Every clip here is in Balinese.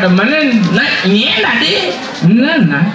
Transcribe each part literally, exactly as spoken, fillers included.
Menen nak nyen tadi. Nah, nah.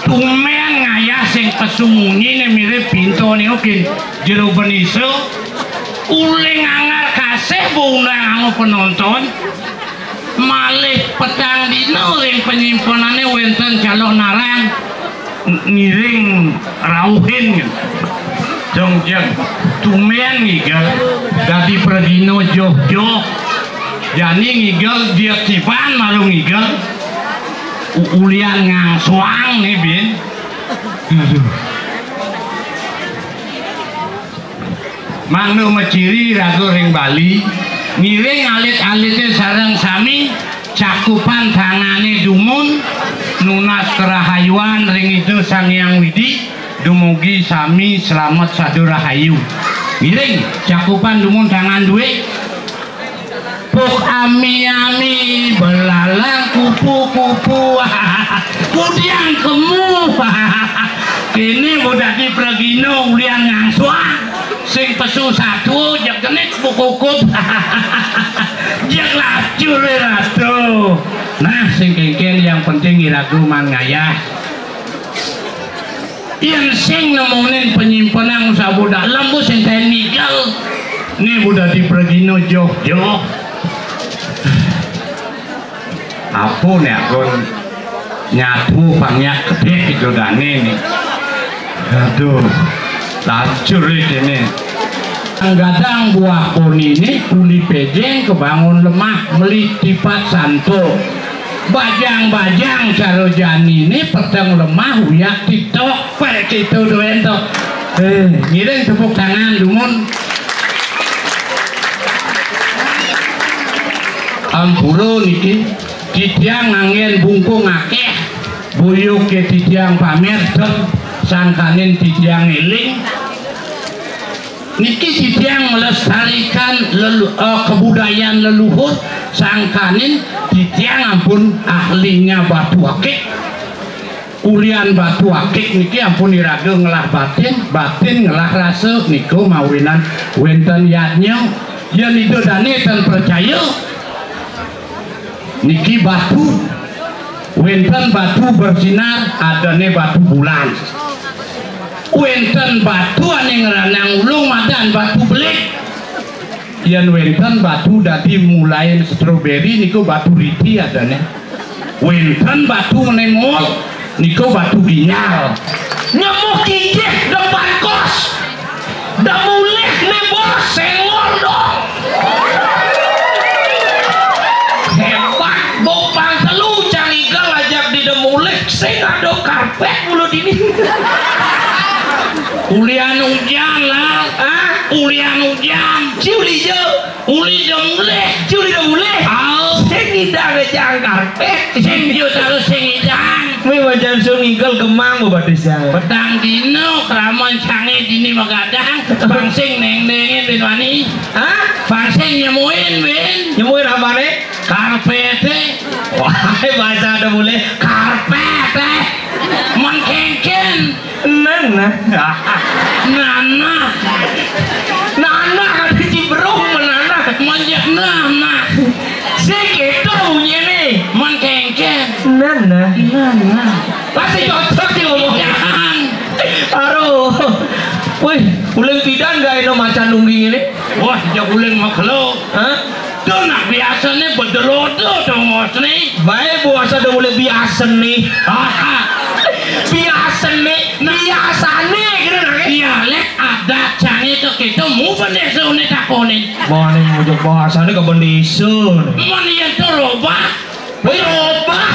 Tumén ngayah sing pesu munyi né mirip pinto né, oké. Jero benisa uling anggar kasih baundang anggo penonton. Malih petang dina ring panyimpenané wénten calonarang ngiring rauhin. Jong jeg tumén ngigel dadi pradina joh-joh. Jani ngigel dia kiban malu ngigel. U-, ulian ngangsuang né, Bin. Aduh. Mangda maciri raga ring Bali, ngiring alit-alité sareng sami, cakupan tangané dumun, nunas karahayuan ring Ida Sang Hyang Widhi, dumugi sami slamet sada rahayu. Ngiring, cakupan dumun tangan dué. Puk ami-ami, belalang kupu-kupu. Kudiang kemu. Kéné mau dadi pragina ulian ngangsuang. Sing pesu satua jeg genit bukukup. Jeg lacur, Ratu. Nah, sing kénkén yang penting iraga man ngayah. Yén sing nemunin panyimpenan sabudak lembu sing taén nigel. Né buda di pragina joh-joh. Apa né agon nyatu pangyak kedék itu dané né. Aduh, lacur ini. Gadang buah koniné kuli péjéng kabangun lemah meli tipat santo. Bajang-bajang cara janiné peteng lemah uyak titok. Pek kéto duén to. Eh, ngiring tepuk tangan dumun. Ampura niki, titiang nganggén bungkung akéh. Buyuké titiang pamér, sangkaning titiang éling. Niki titiang melestarikan lelu-, eh, kebudayaan leluhur, sangkaning titiang ampun ahlinya batu akik. Ulian batu akik niki ampun iraga ngelah batin, batin ngelah rasa, nika mawinan wénten yadnya. Yén Ida dané tan percaya, niki batu. Wénten batu bersinar, adané batu bulan. Wénten batu ané ngranang ulung, madan batu belik. Yén wénten batu dadi mulain strobéri, niku batu riti adané. Wénten batu ngené mul, niku batu ginjal. Nyemuh gigih depan kos. Da mulih né, Bos, senggol dong. Hébat, bok pang telu cang igal ajak di da mulih, sing ada karpet mulu dini. Ulian ujan lah. Hah? Ulian ujan. Ci uli ja. Uli da mulih. Ci uli da mulih. Au. Sing ngidang jang karpet. Sing jo terus sing ngidang. Mé wajan sun ngigal gemang bebatisan. Petang dina kraman cangé dini magadang. Pang sing néng-néngin bin wani. Hah? Pang sing nyemuin bin. Nyemuin apané? Karpété. Wah, bahasa ada mulih. Karpété. Mengkengken. Nanah. Nanah. Nanah ada di beruh menanah. Manjak nanah. Sing kéto bunyiné. Mengkengken. Nanah. Nanah. Pasti cocok sih ngomong. Jangan. Aduh. Wih, uling pidan gak eno macan nungging ini? Wah, jak uling makhluk. Hah? Tuh nak biasanya bedelodo dong ngosni. Baik, buasa dong uling biasa nih. Biasa nih, biasa nih, gitu, nah, ya. Dialek adat cangé to kéto, mu bener seuné takonin. Mane ngojok bahasane ke bendisa. Mun yen to robah. Woi, robah.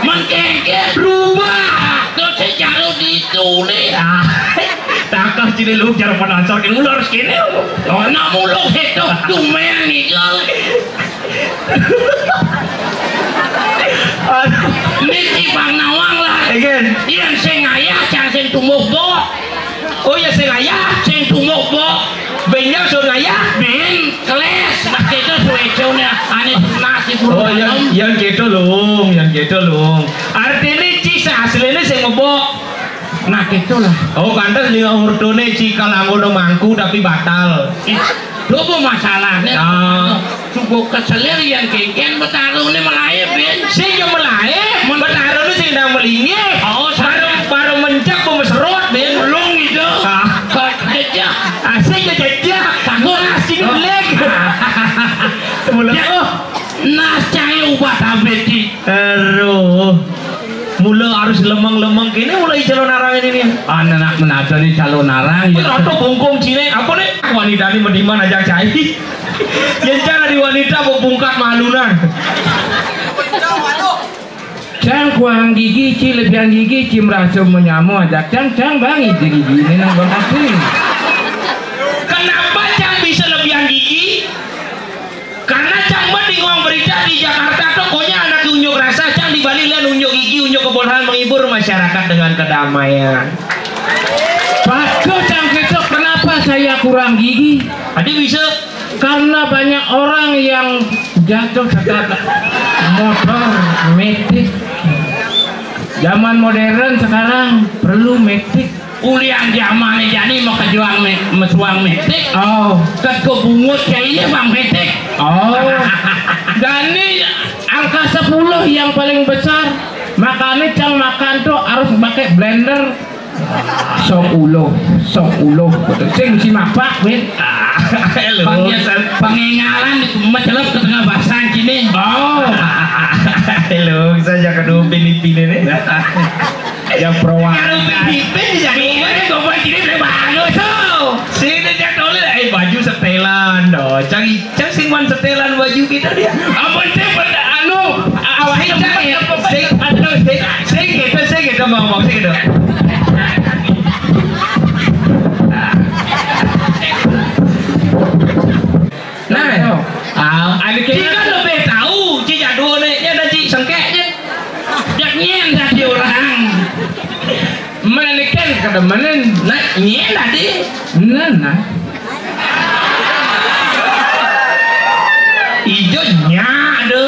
Mun kengken. Rubah. To secara ditune. Ah. Takah cine lu cara penasar kene ular kene. Ana mulung itu tumen nigel. Aduh. Niki Bang Nawang lah. Again. Yen sing ayah, cang sing tumbuh, Bok. Oh ya, sing ayah. Sing tumbuh, Bok. Benjang sun ayah. Bin, keles. Nah, kita suwecone. Ane nasi bulu. Oh, yang, yang gitu, Lung. Yang gitu, Lung. Artine ci asline sing mebok. Nah, gitulah. Oh, pantes ning urtune ci kalanggono mangku tapi batal. Ih, lho, apa masalahne? Ah. Cukup keselir yang kengken betarune melae, Bin. Sing yo melae, betarune sing ndang melinggih. Oh, baru, baru mencak bu meserot, Bin. Ulung itu. Ah. Kok jejak. Ah, sing yo jejak. Takut. Ah, sing beleg. Mulai. Ya. Oh. Nas cai ubat abeti. Aduh. Mula harus lemeng-lemeng kene mulai calon arang ini nih. Anak menada nih calon arang. Wis ya. Rada bungkung cine, apa nih? Wanita ini meniman aja cai. Yen cara di wanita mau bungkat malunan. Cang kurang gigi, ci lebihan gigi, ci merasa menyama ajak cang, cang bang ije gigi ini nang bang asli. Kenapa cang bisa lebihan gigi? Karena cang mah dingong berita di Jakarta tuh, konya anak unjuk rasa, cang dibalik lian unjuk gigi, unjuk kebolehan menghibur masyarakat dengan kedamaian. Pas cang itu, kenapa saya kurang gigi? Tadi bisa. Karena banyak orang yang jatuh dekat motor metik. Zaman modern sekarang perlu metik. Ulian zaman jani mau kejuang me-, mesuang metik. Oh, ket kebungut kayak ini bang metik. Oh, jani angka sepuluh yang paling besar. Makanya cang makan tuh harus pakai blender. Sok ulo, sok ulo. Sing si mapak, win. Ah, lu. Panggil, pengingalan itu mencelep ke tengah basah sini. Oh. Lu, saya jaga dulu pin-pin ini. Yang perawan. Kalau pin-pin jadi ini, gua buat sini udah bagus, tuh. Sini dia tulis, eh, baju setelan, dong. Cari Cang sing wan setelan baju kita dia. Ampun, sing pada anu, awak sing, sing, sing, sing gitu, sing gitu ngomong, sing gitu. Nah, ah, anu kita lebih tahu, ci jadul nih, ada ci sengkeknya. Jak nyen tadi orang. Menanikan kedemenan, nak nyen tadi. Nah, nah. Ijo nya ada.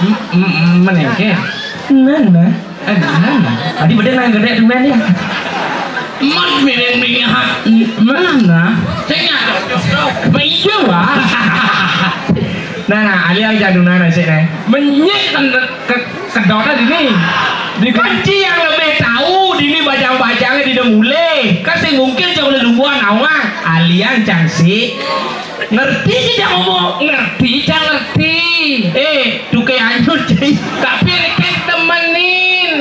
M-, m-, menengke. Nana. Eh, nana. Tadi beda nang gede tuh, men, ya. Mat miring minyak. Mana? Tengah. Ijo, wah. Nah, nah, alih-alih jaduna nasi nih. Menyek kan ke, kedoknya dini. Dikunci yang lebih tahu dini bajang-bajangnya di mulai. Kan sing mungkin jauh leluhuan awak. Alian cang si ngerti sih cang ngomong. Ngerti, cang ngerti. Eh, tuke anyut, cai. Tapi ini kan temenin.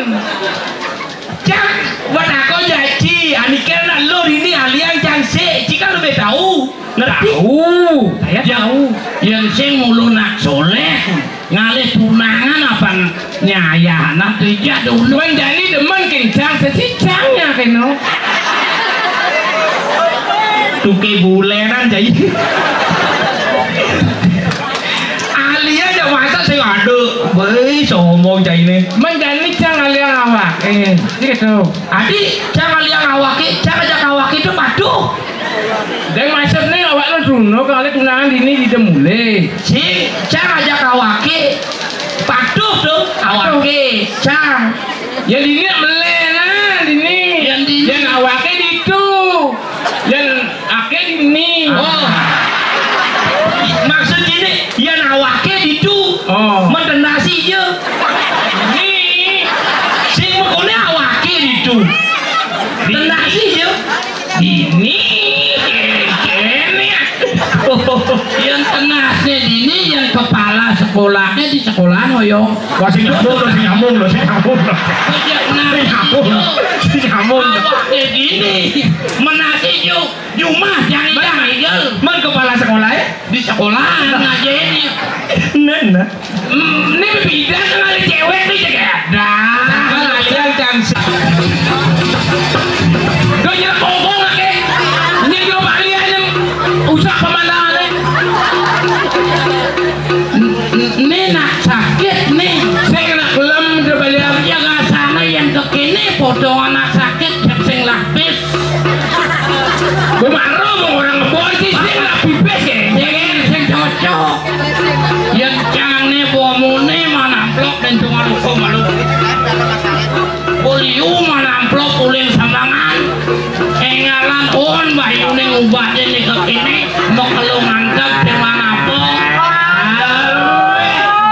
Cang, buat aku jaci. Anikel nak lo ini alian cang si. Cika lebih tahu. Ngerti? Tahu. Saya tahu. Yang sing mulu nak soleh. Ngalih tunangan apa nyayah anak tuh aja dulu. Menjadi demen kencang sesicangnya keno. Tuke bulenan jadi. Alia aja masa sing ada. Wei, sombong cah ini. Menjadi cang alia awak. Eh, gitu. Adi, cang alia awake, cang ajak awake itu patuh. Deng maksudnya awak lu duno kali tunangan dini di demule. Sing, cang ajak awake. Patuh tuh, awake, cang. Ya dini mele nah, dini. Yang dini. Yang awake ditu. Yang ake dini. Oh. Maksud gini, yang awake ditu. Oh. Mendenasi je. Ini. Sing mengkone awake ditu. Tenasi je. Dini, kene. Yang tenasnya dini, yang kepala sekolahnya di sekolahan, hoyo. Wah, sing nyambung, lho, sing nyambung, lho, sing nyambung, lho. Sing nyambung, lho. Sing nyambung, lho. Awak kayak gini, menasi yuk, jumah, jangan, jangan, Igel. Man kepala sekolah, ya? Di sekolahan aja ini. Nah, nah. Hmm, ini beda sama ada cewek nih, cek ya. Dah. Sama aja, Cang. Gue nyerap kongkong, oke? Ini gue balik aja. Usah pemandangannya. N-, n-, ini nak sakit, nih. Saya kena gelem, udah balik. Ya, nggak sana yang ke kini, potongan nak sakit, sing lapis. Gua maro mau orang kebon sih, sing lah pipis ya. Sing, sing cocok. Yang cang nih, bomone mana amplop dan cuma lupa malu. Boliu mana amplop uling samangan. Engalan on bayu ning ubahnya nih ke kini. Mau kalau mantap, cuman apa?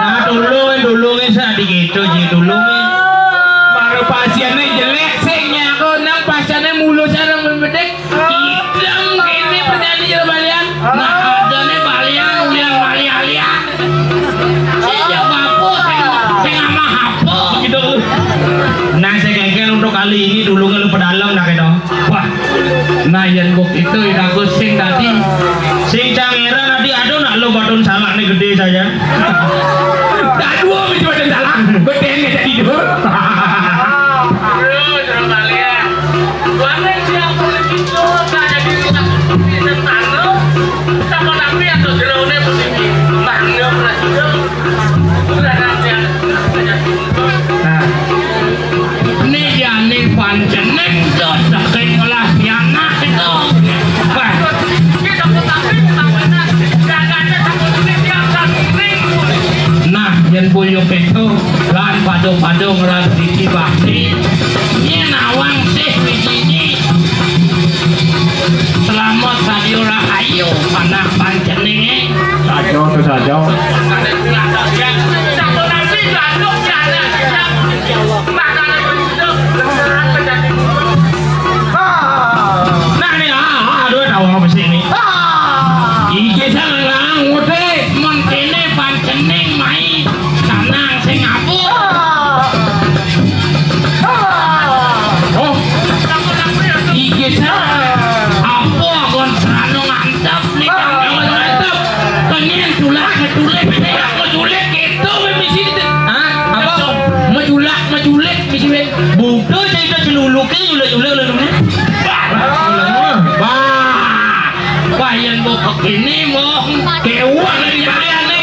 Nah, tulungin, tulungin, sadikit, Ji, tulungin. Baru pasiennya jelek, sing nyaku, nang pasiennya mulus, nang bedek. Idem kene penyanyi jero balian. Nah, adane balian, ulian balian-balian. Sing jawab apa, sing, sing amah apa? Gitu. Nah, saya kengken untuk kali ini dulu ngeluh pedalem, nah, gitu. Wah. Nah, yang gua itu, yang aku sing tadi. Sing cangeran tadi, aduh, nak lo baton salah nih gede saja. Tak dua, itu baton salah. Gede nih jadi Terus, terus kalian. Warna siang politik itu ada di luar, di sana. Sama tapi atau jerone posisi. Mana presiden? Udah nanti ada. Nah. Ini jane panjeneng to saking olah pianak itu. Wah. Nah, yen boyo peto lan pado-pado ngrasiki bakti, yen awang sih wijini. Selamat sadia rahayu, anak panjenenge. Saja, saja. Nah, ini, ah, ah, aduh, tahu apa sih ini? Iki sing ngarang ngute, mengkene panjeneng mai sanang sing ngapur. Oh, iki sing apa kon serano ngantep nih, Kang? Ngantep. Pengen tulak, tulak, tulak, tulak, gitu, mesti. Hah? Apa? Mejulak, mejulik, mesti. Bodoh cerita celuluke, ulek-ulek, ulek-ulek. Wah, wah, wah, yen mbok kene mong kewak di bayane.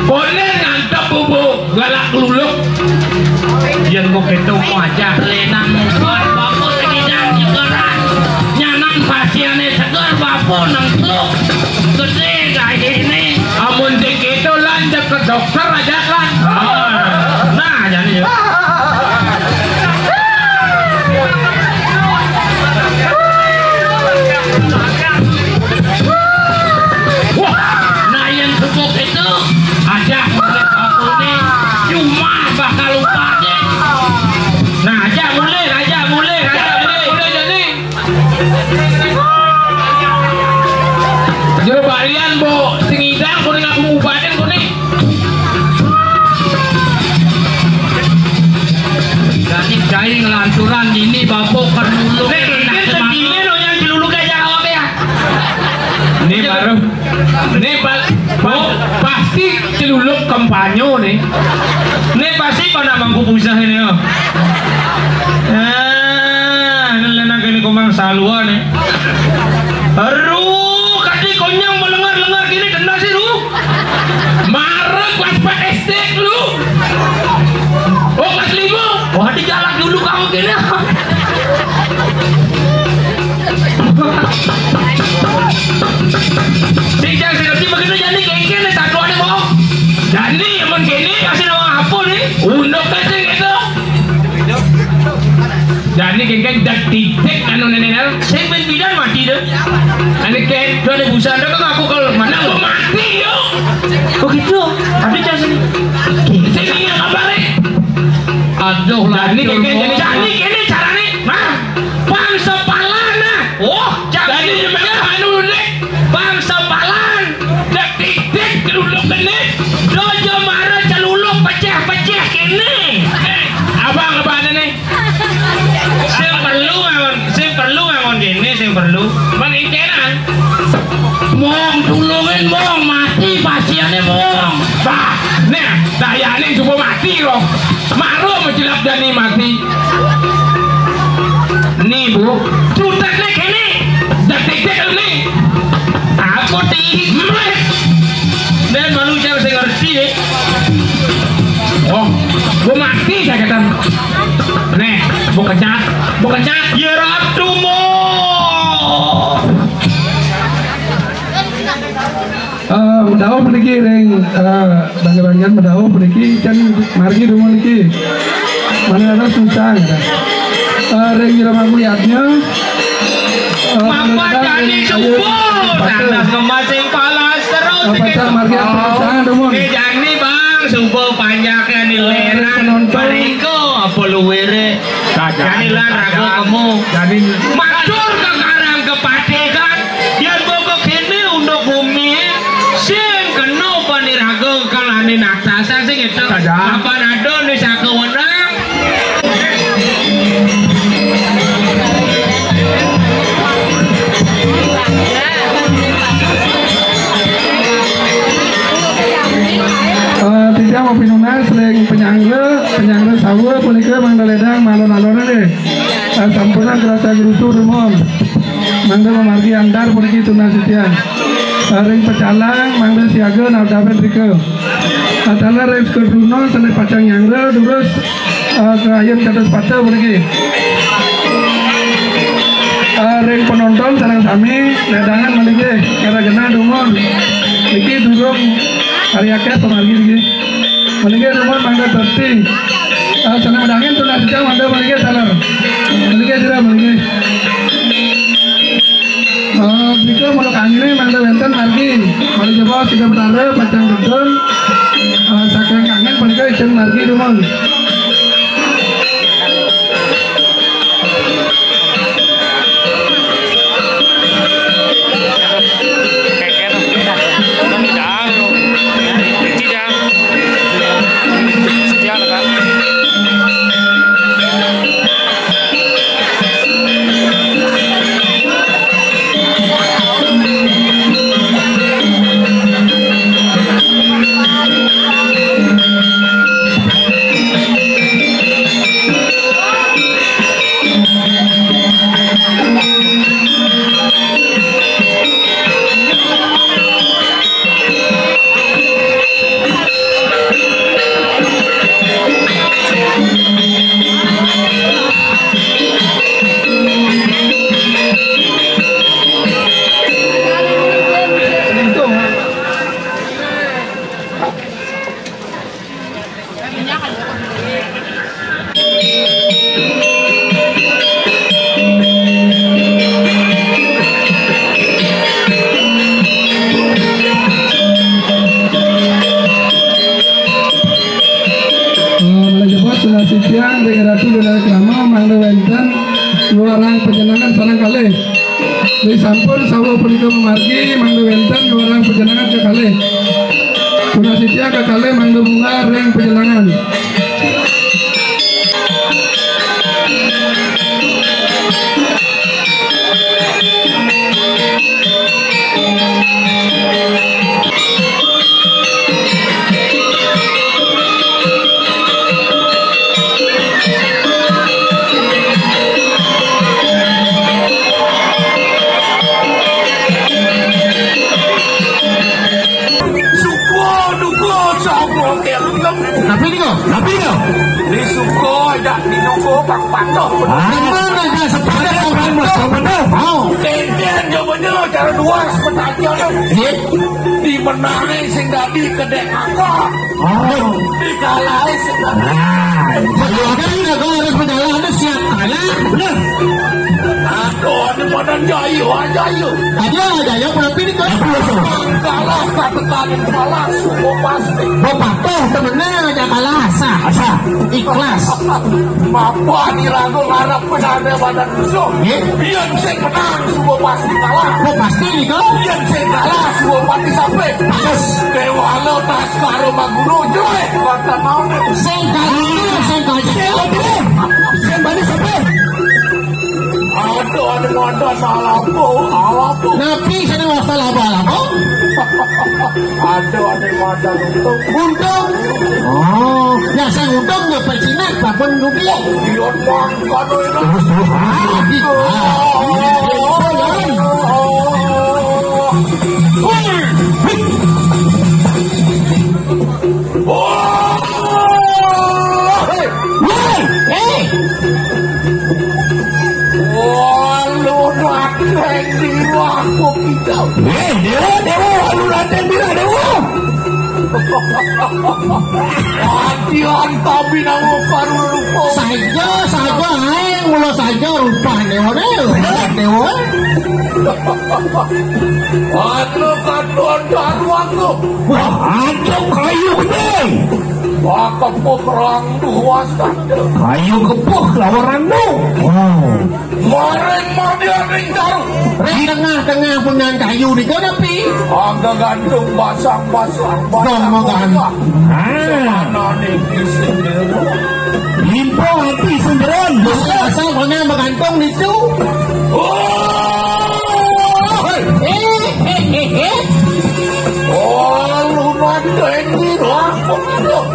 Konen ngantep bubuk galak luluk. Yen mbok keto wajah lenan mungkon bapak sekidan dikeran. Nyanan pasiane seger bapak nengkluk. Gede gawe ini. Amun sing keto lan ke dokter aja kan. Nah, jadi ya. Wah, nah, yang subuh itu aja mulai bakune cuma bakal lupa deh. Nah, aja mulai, aja mulai, aja mulai. Udah jadi. Jero balian, Mbok, sing idang kuning aku ngubatin kuning. Dadi gawe ngelanturan ini, Bapak, perlu lu. Nek iki sedine lo yang diluluke ya, oke ya. Ini baru. Ini pa-, pa-, pasti celuluk kampanye nih. Ini pasti pada mangku pusah ini ya. Ah, ini lena kene komang salua nih. Aduh, kati konyang melengar-lengar gini denda sih, Ruh. Marek kelas empat S D lu. Oh, kelas lima. Wah, digalak dulu kamu gini. Sing jang sing ngerti begitu, jani kengken nih satuannya mau. Jani, amun kene kasih nama apa nih? Unduk aja gitu. Jani kengken dak titik anu nenek anu. Sing ben bidan mati deh. Ane ken dua ribu sandok kan aku kalau mana aku mati yo. Oh gitu. Tapi jangan sini. Sini ya kabar nih. Aduh, jani kengken jani, jani kene carane. Nah, bangsa palan nah. Wah, jani jani anu nih. Bangsa palan. Dak titik celuluk kene. Dojo mara celuluk pecah-pecah kene. Eh, abang apa nih? Sing perlu ngangon, sing perlu ngangon kene, sing perlu. Mengikenan. Mong, tulungin, Mong, mati pasiennya, Mong. Bah, nih, dayane coba mati loh. Maro menjelak dani mati. Nih, Bu. Tutas nih kene. Dak titik nih. Aku tinggi. Dan manusia saya ngerti ya. Oh, gua mati saya kata. Nih, gua kecat, gua kecat. Ya Ratu mo. Eh, medhawuh puniki ring, eh, bangga-banggaan medhawuh puniki kan margi dumun niki. Mana ada susah ya. Eh, ring Jero Mangku Yadnya. Eh, Mapan jani subuh, tandas ngemasing palas terus. Apa tak margi apa sang dumun? Oke, jani Bang, subuh panjang kan di leran. Penonton. Mariko apa luwere? Jani lan ragu kemu. Jani. Matur ke karang kepatihan. Yen boko kene unduk bumi sing kena paniraga kalane natasa sing itu. Saja. Kapan ada ni saka wenang? Eh, tidak mau pinunas ring penyangga, penyangga sawur. Mangda ledang, malon-alon deh. Ah, sampunang kerasa gerusu dumun. Mangda mamargi antar puniki tunas titiang. Ah, ring pecalang, mangda siaga nabdabin rika. Ah, taler ring Sukadruno, sané pacang nyanggra, durus, ah, kayun kados pata puniki. Ah, ring penonton sareng sami, ledangan malingga, kara genah dumun. Niki durung ari akéh pamargi niki. Malingga dumun mangda trepti. Ah, sané madangin tunas titiang mangda malingga taler. Malingga sira, malingga. Ah, drika mula kanggé mangda wénten margi. Malih jebos Ida Betara pacang gedun. Ah, saking kanggé punika icén margi dumun. Malih jebos tunas titiang ring Ratu Dona Krama mangda wénten nyuarang panjenengan sareng kalih. Ri sampun sawa punika mamargi, mangda wénten nyuarang panjenengan kakalih. Tunas titiang kakalih mangda munggah ring panjenengan. Suko duko sapa kengkem. Tapi nika, tapi nika. Di suko ajak di duko kang patuh. Ah, mana dah sepakat kang patuh. Mau. Kengken jawabnya cara dua sebenarnya. Iya. Di menane sing dadi kedek angka. Oh. Dikalahi sedang. Nah, kalau kan udah kau harus berjalan, ada siap kalah. Benar. Aku ada badan jaya, jaya. Ada jaya berarti di kau. Kalah katakan kalah, semua pasti. Bapak tuh temennya aja kalah, sah. Asa. Ikhlas. Mapa ni ragu ngarep penanda badan musuh. Nggih. Biar sing menang, semua pasti kalah. Oh, pasti nika? Yén sing kalah, suwung pati sampe. Terus. Déwala tas karo maguru, jelek. Kata mau nih. Sing kalah, sing kalah. Sing kalah. Sing bani sampe. Aduh, aduh, aduh, salah apa? Salah apa? Nabi sana salah apa? Salah apa? Aduh, aduh, aduh, untung. Untung. Oh, ya saya untung nggak percina, babon rupiah. Iya, Bang. Terus, terus. Ah, di, ah. Woi. Woi. Eh. Walu rateng di waktu kita. Eh, dewa, dewa, walu rateng di dewa. Latihan tapi nama paru rupa. Saja, saja, ae, mula saja rupane ora, ora dewa. Anu katon daruan tu. Wah, aja kayu gedhe. Wah, kepuk rang duwas kayu kepuk lawan ranu. Wow. Maring madian ring daru. Ring tengah-tengah punyan kayu nika napi? Angga gantung basang-basang. Dong makan. Ah. Mana nih di sini? Limpo ati senderen. Asal mana magantung nitu. Oh. Hei. Eh, eh, eh, eh. Oh, lu mati, lu.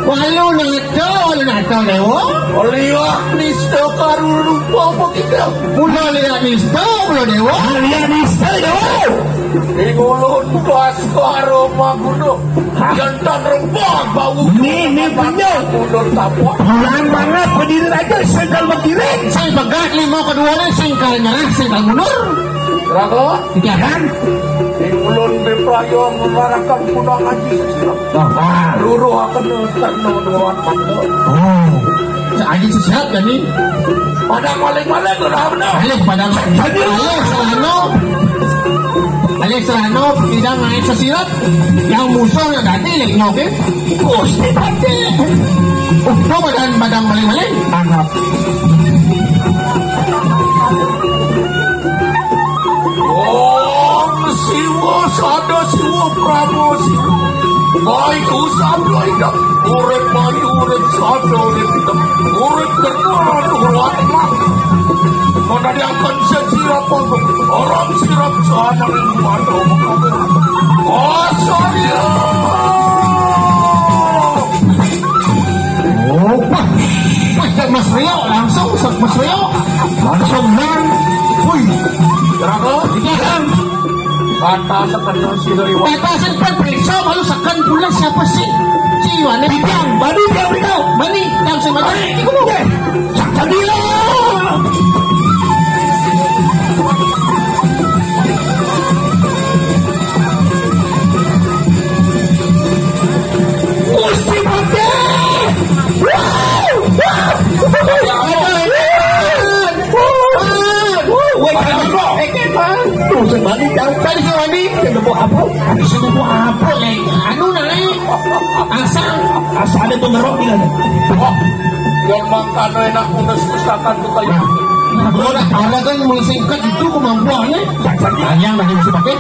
Walu nada, walu Atau Déwa? Liak nista karo rupa apa kita? Mula liak nista, mula Déwa. Liak nista, Déwa. Ing ulun Baskara Maguna. Hah? Yén tan rembag bau. Ni, ni, punya. Ulun tapok. Bulan banget berdiri aja, sendal berdiri. Sing pegat lima kedua ni, sing kal nyerah, sing kal mundur. Raga? Iya kan? Ing ulun bepraya nglarakan punang aji sesirep. Oh, ah. Luruhaken terna doan mangga. Oh. Aji sesirep tadi. Padang maling-maling udah benar. Alih padang. Alih selano. Alih selano, tidak naik sesirep. Yang musuh yang tadi, yang nyokin. Gusti Patih. Oh, badan, badan maling-maling. Tanggap. Om Siwa Sada Siwa Prama Siwa. Baik usah belajar. Urip mati urip sada urip hidup. Urip kerna urip mah. Menadiakan sesirap panggung. Orang sirap sana ring mata. Asal dia. Oh, wah. Wah, Mas Rio langsung, Mas Rio. Langsung nang. Wih. Kenapa? Iya, Bang. Kata sekenal si Rio. Kata sing periksa, baru seken pula siapa sih? Ciwane. Bidang, baru dia beritahu. Mani, langsung aja. Mani, ikut dulu. Sakadila. Gusti Patih. Wow! Wow! Wow! Woi, kamu kok? Eh, kamu. Tuh, sing mandi, jauh. Tadi sing mandi, sing nemu apa? Tadi sing nemu apa, Leng? Anu, Leng. Asal. Asal ada tuh ngerok, gila. Wah, yang makan enak, udah susahkan tuh kayak. Nah, kalau ada, ada kan mulai singkat itu kemampuannya. Yang tadi ayam lagi mesti pakai.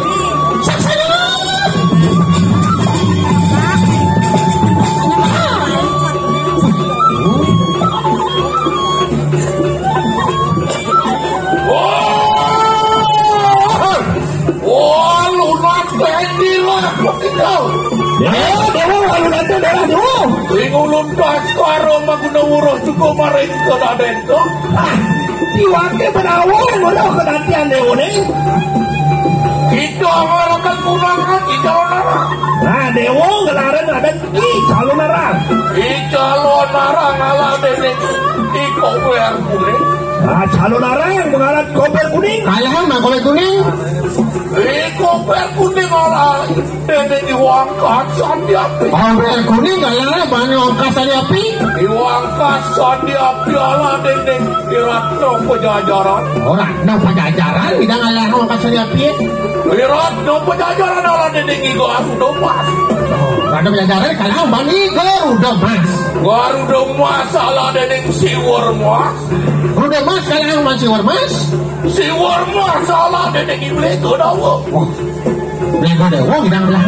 Wah, lunak Dendi lah, begitu. Ya, Déwa, kalau nanti darah Déwa. Ing ulun Baskara Maguna Wuruh juga maring kedaden tuh. Ah, iwake benawa, mana kedaden Déwa nih? Kita ngarakan pulang lagi calon anak. Nah, Déwa ngelaran ada Ih, calon arang. Ih, calon arang ala dening I Kober Kuning. Nah, calon arang mengalat Kober Kuning. Kalah mah Kober Kuning. I Kober Kuning ala dening Iwang Kasan di api. Kober Kuning kalah mah Iwang Kasan di api. Iwang Kasan di api ala dening Iratno Pajajaran. Ora, no Pajajaran, bidang ala Iwang Kasan di api. Iratno Pajajaran ala dening I Garuda Mas. Garuda Jajaran kalah mani Garuda Mas. Garuda Mas ala dening Siwur Mas. Garuda Mas kalah mani Siwur Mas. Siwur Mas ala dening Iblis Godawa. Wah. Iblis Godawa gidang belah.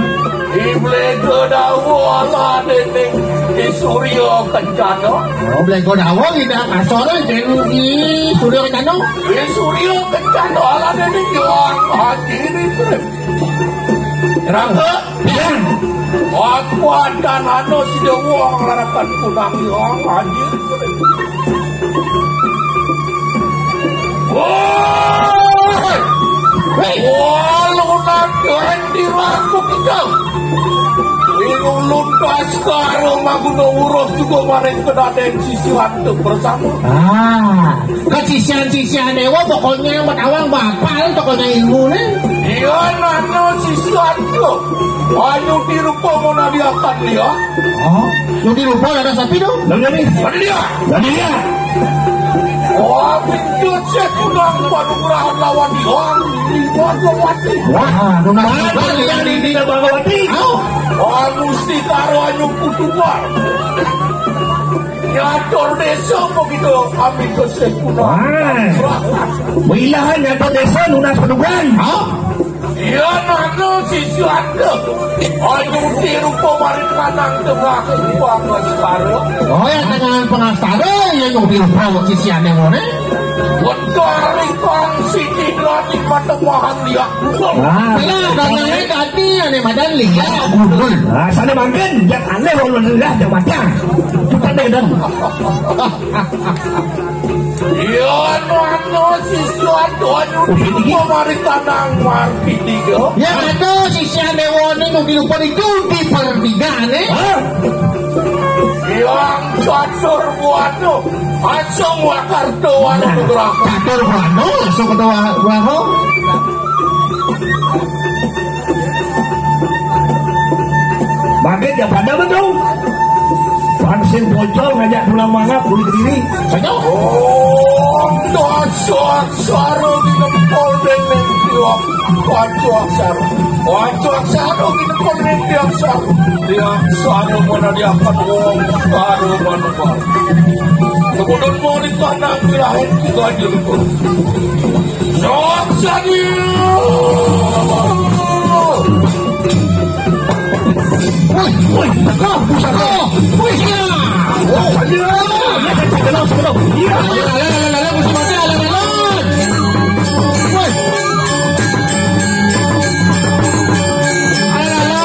Iblis Godawa ala dening I Surya Kencana. Oh, Iblis Godawa gidang asor dening I Surya Kencana. I Surya Kencana ala dening Iwang Haji Ridho. Rangga, Biang. Aku ada nano si Dewa ngarapkan kunang Iwang Haji. Woi. Woi. Wah, lunak keren di raku kita. Inulun Baskara Maguna Wuruh juga maring kedaden sisihan tu bersama. Ah. Kesisian-sisian Déwa pokoknya yang bertawang bapak pokoknya ilmu nih. Iya, nano sisian tu. Ayo dirupa mau nadiakan dia. Oh, yang dirupa ada sapi tu? Lalu dia ni. Mana dia? Lalu dia. Oh, pintu saya kurang panugrahan lawan dia. Lima dua mati. Wah, nuna. Mana yang di Bagawati? Oh. Oh, mesti karo anu kutuan. Nyatur desa begitu kami kesekunan. Wah. Wilahan nyatur desa nunas pedugan. Hah? Iya, nano sisi anda. Ayo tiru pemarin panang tengah uang sekarang. Oh ya, dengan pengacara ya yang tiru pemarin sisi anda mana? Wentari kang siti lagi pada bahan dia. Wah. Kalau kalau ini tadi yang madan lihat. Nah, sana mangkin, yang aneh ulun lihat yang macam. Bukan Yen ana siswa donya iki mari tanang marpi tiga. Ya, ada siswa dewane mungkin lupa itu di pertigane. Hah? Yang catur buana, asung wakar tuan nugraha. Catur buana, asung ketua buana. Bangkit ya pada betul. Pansin pocong ngajak pulang mangap kulit diri. Saja. Oh, dasar saro di nempol dening tiwak. Wancuk saro. Wancuk saro di nempol dening tiwak saro. Tiwak saro mana diakan wong saro mana. Kemudian mau di tanah kelahin kita aja lupa. Sok sadi. Woi, woi, teko, teko. Woi, ya. Woi, ya. Teko, teko. Iya. Alah, alah, alah, alah, musuh mati, alah, alah. Woi. Alah, alah.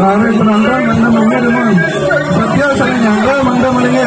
Tarik penonton, mangga, mangga, teman. Setia saling nyangga, mangga, mangga.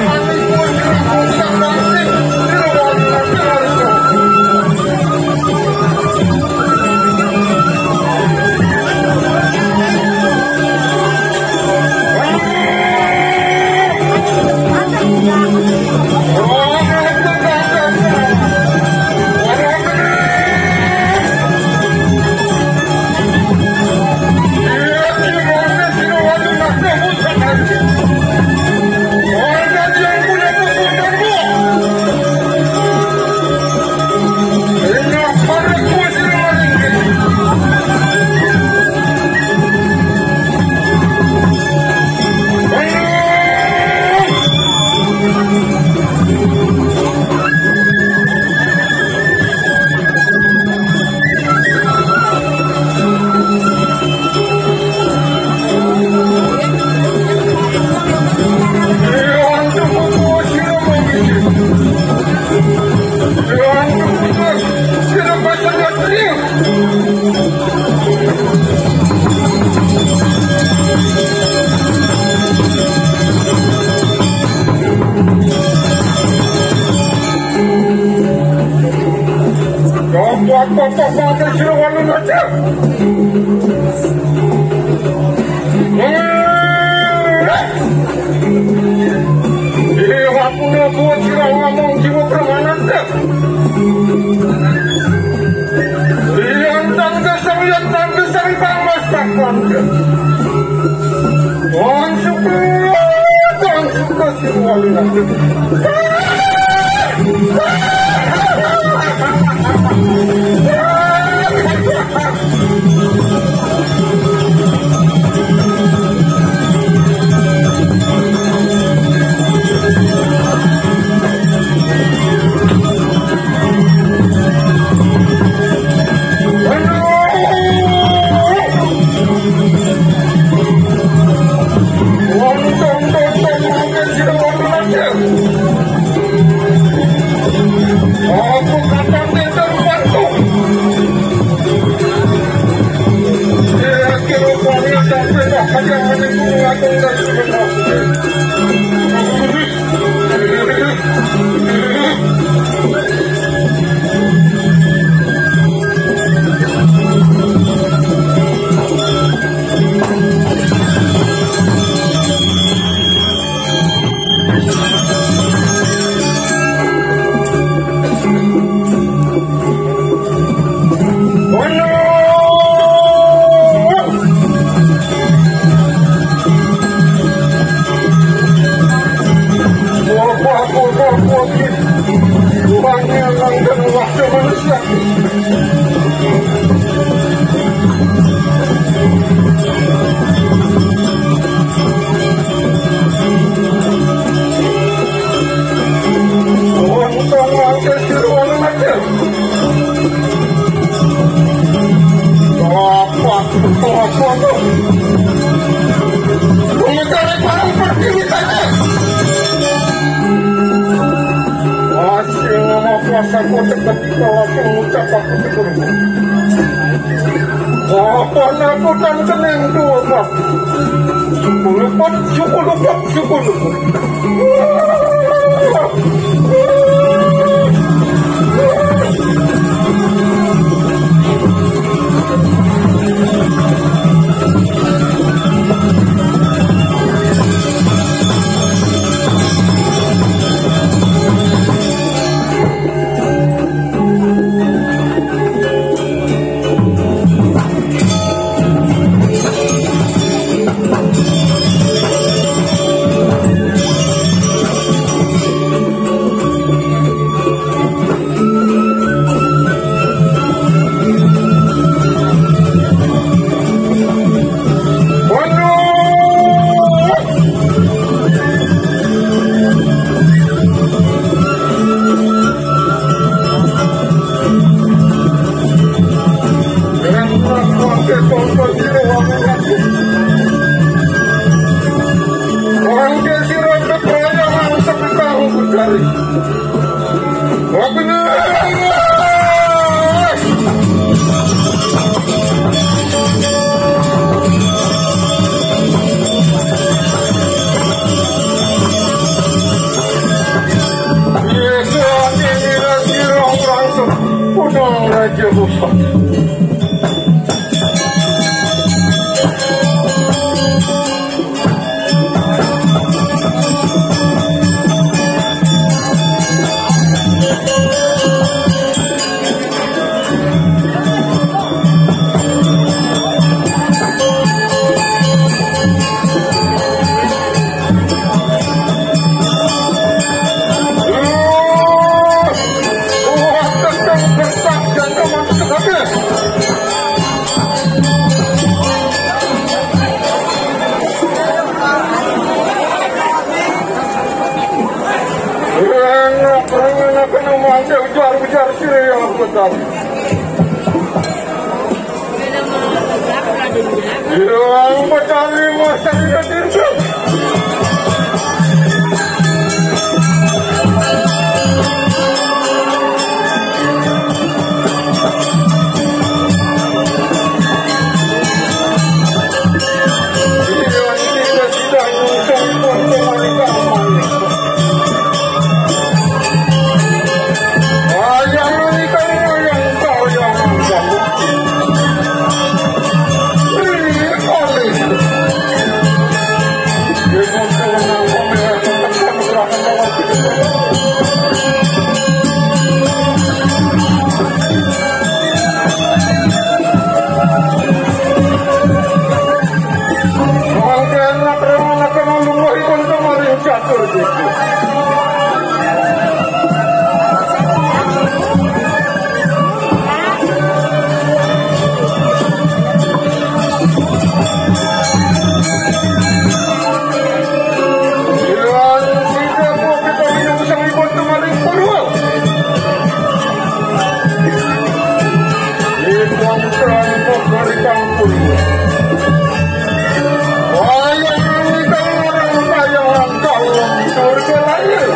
Bapak-bapak, sira wani ngajak. Eh, aku ngaku sira ngomong jiwa permanen. Yang tangga sari, yang tangga sari, tangga sakon. Wong suku, wong suku, sing wali. Asing nama kuasa ku tetep, langsung ngucap aku syukur. Apa nakutan kening dua, Pak? Syukur, Pak, syukur, Pak, syukur, Pak. Raja Bupa. Rengok, rengok, kena manja ujar-ujar sirih yang aku tak. Ilang Betari Mas Chandra Tirta. Mangke anak reman akan nulunguhipun kemarin catur, Gusti. Ilang sida kita minum sang ibon kemarin purwa. Ipun terang pemberitahu purwa. Wayang ingkang orang kayangan dalam surga lahir.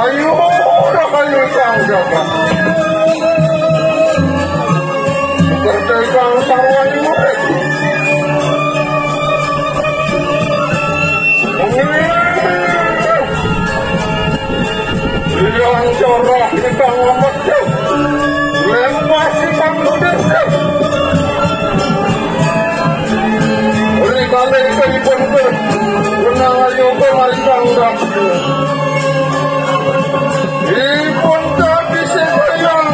Ayo, ora ayo sang jaga. Kerja sang sarwani murid. Yang cerah kita ngomong. Lempasi pangkudese. Ri kalih ipun pun wenang ayoga maring Sang Ratu. Ipun kabisik kayang.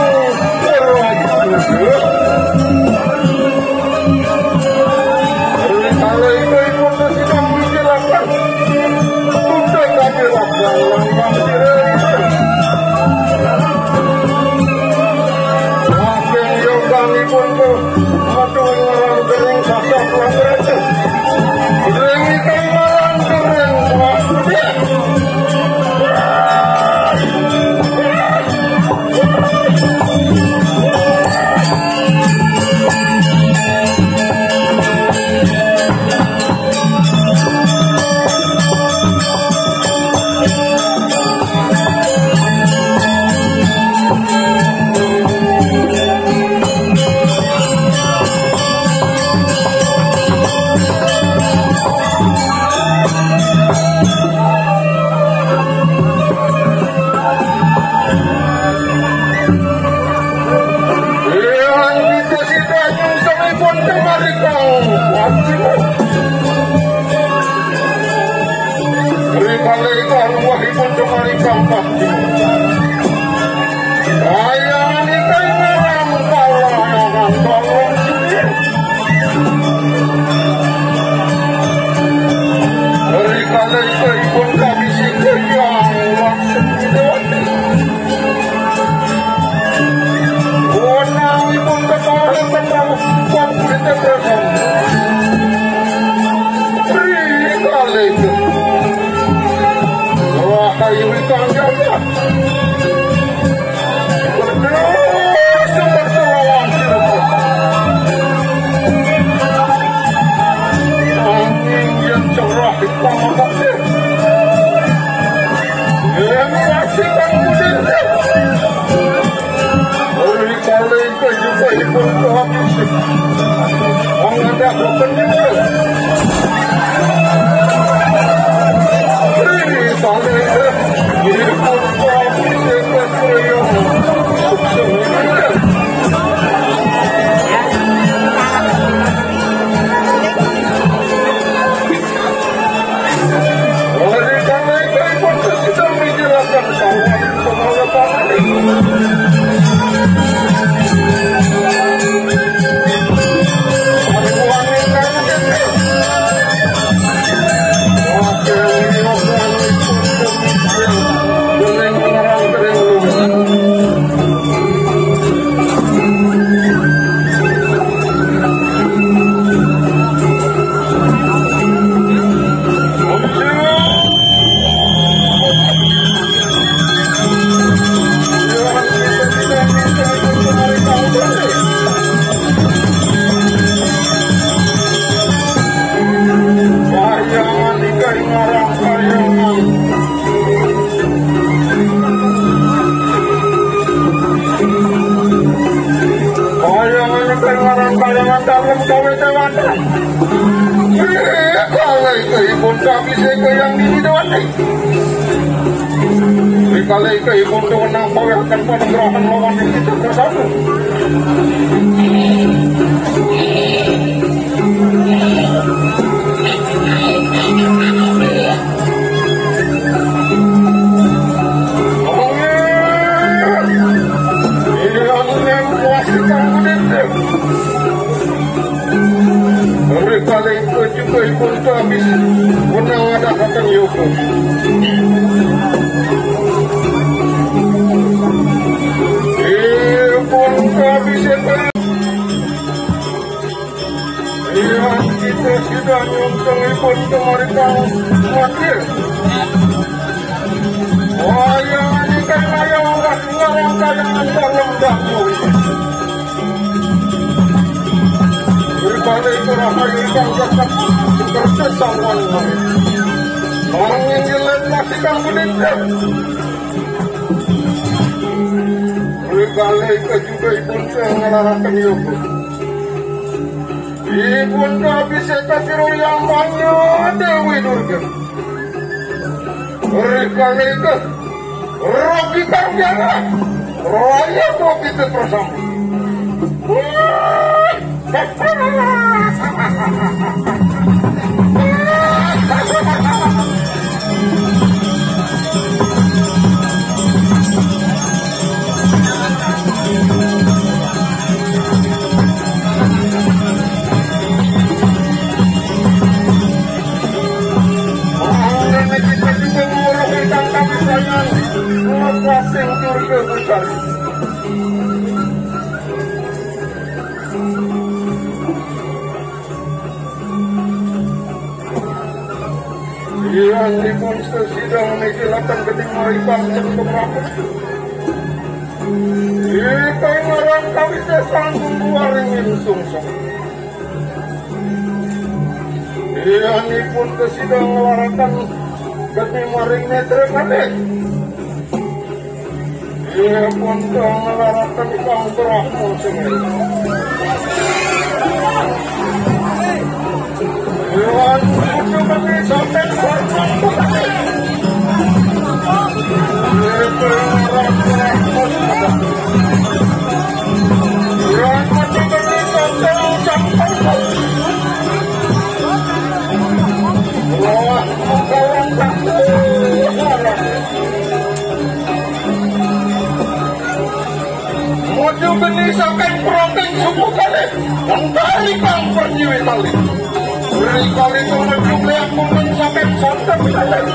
Ri kalih ipun sidang mikilaken. Tunda kami rakyat lambang diri. Saking yoganipun ku, aduh, ngarang kering sasat lan rete. Ring ikan ngarang kering, wah, gede. Iya, kita sida nyungsengipun Demarikang Wajib. Rikala ika arwahipun Demarikang Wajib. Kayangan ika ing alam kalayangan kalong sini. Rikala ika ipun kabisik kayang langsung dewati. Wenangipun ketawi petang pangkita presang. Rikala ika. Rahayu ikang jagat. Berdoa seperti lawan sirup. Angin yang cerah di pangkatnya. Yang masih tak mudah. Oleh kali kehidupan pun habis. Menghadap ke penjuru. Ini kali kehidupan pun habis. Kayangan ing aran kayangan dalem kawetewanan. Kalih ipun kabisik kayang dini dewati. Kalih ipun wenang pawehaken panugrahan lawan ing kita bersama. Rikala ipun kabisik wenang ngadahaken yoga. Ipun kabisik Iya, kita sudah nyungsengipun kemarikan mati. Wayang ini kan wayang ngarang kayangan dalam damu. Berbalik terakhir yang tetap kerja sama. Angin jelek masih kang benindak. Rikala ika juga ipun sing nglaraken yoga. Ipun kabiseka sira yamanya Dewi Durga. Rikala ika rogi kang biara. Raya rogi te persam. Kita juga mengurung tentang sayang. Lepas sing durga besar. Yen ipun sesidang niki lakan geding maripang sing pemrapet. Ipun ngarang kawisesan kuwaring sungsung. Yen ipun sesidang nglarakan geding maring netra kalih. Ipun nglaraken Kang Brahma sing. Wan kudu mesti sampeyan hormat. Ipun nglaraken Kang Brahma sing. Wan kudu mesti sampeyan ucap hormat. Wah, kawan tak. Mojo geni saking proting suku kalih, kang tari kang pertiwi kalih. Rikala itu mojo melihat pun saking santet kalih.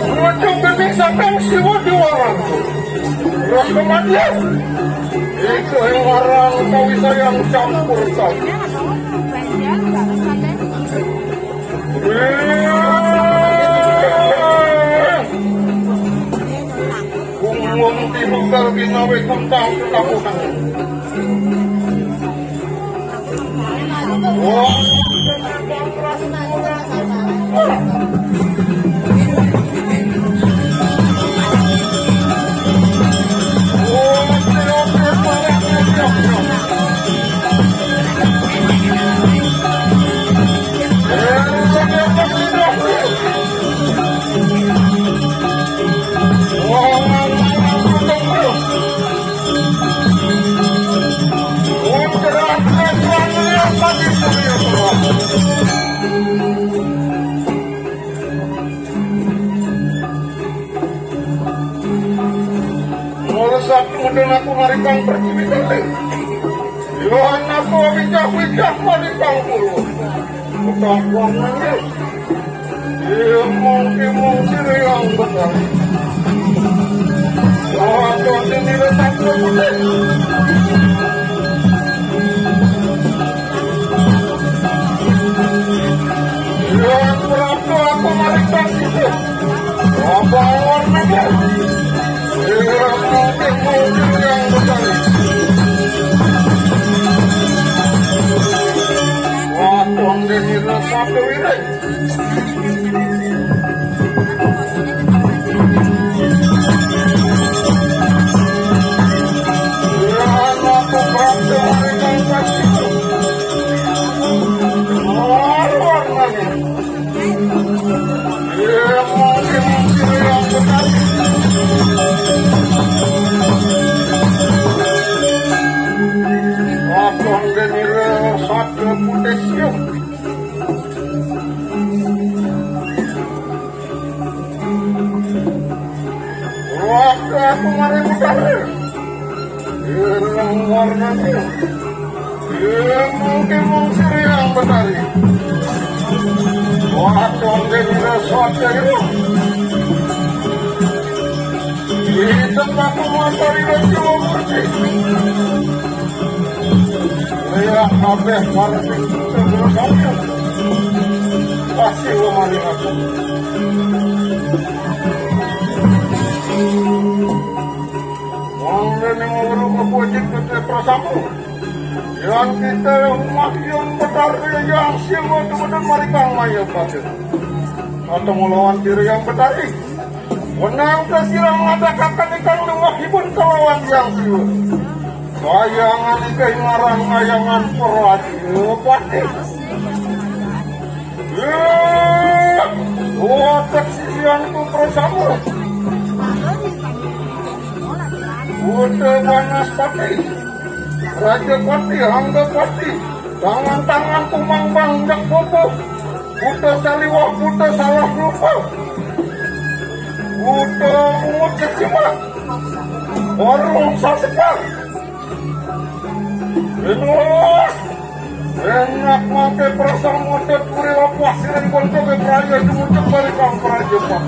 Mojo geni saking siwa diwalang. Terus kemudian, itu yang orang tahu saya yang campur tadi. Wong tiba kal binawe kuntang ketakutan. Wong Mula saat kemudian aku marikan pertiwi kalih. Yohan aku wicah-wicah marikan purwa. Betapa nangis. Imung-imung siriang betari. Yohan aku sini letak putih. Yang berapa aku marikan itu. Apa warnanya? Yang mungkin-mungkin yang besar. Waton demi rasa kewirai. Yang aku berapa marikan itu. Apa warnanya? Aton denira sabda putih siung. Waktu aku mari mutare. Ireng warnanya. Ireng mungkin mung siriang betari. Waton denira sabda ireng. Di tempat matari dan jiwa murti. Lihat kabeh para sing sebelum kami. Pasti lo mari aku. Ning ora kepojit kete prasamu. Yang kita umat yang betari yang siwa kemudian marikang maya pati. Atau melawan diri yang betari. Wenang ke sira ngadakaken ikan lumahipun kelawan yang siwa. Kayangan ikan ngarang kayangan perwati. Pati. Watek sisianku prasamu. Buta Banaspati, Rajapati, Anggapati, tangan-tangan kumang bangjak pupuh, buta saliwah, buta salah rupa, buta ungut sesima, warung sasepak. Enak, enak mangke perasaan mutet puri lepas siring konco ke praja jumucuk balik kang praja pak.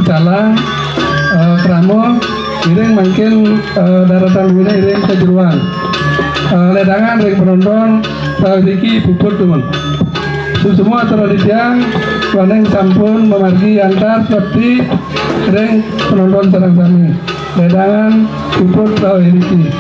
Salang, eh, krama, iring mangkin, eh, daratan duwene iring kejeroan. Eh, ledangan ring penonton, sairiki puput dumun. Suksma aturang titiang, duaning sampun mamargi antar suwakti ring penonton sareng sami. Ledangan puput sairiki.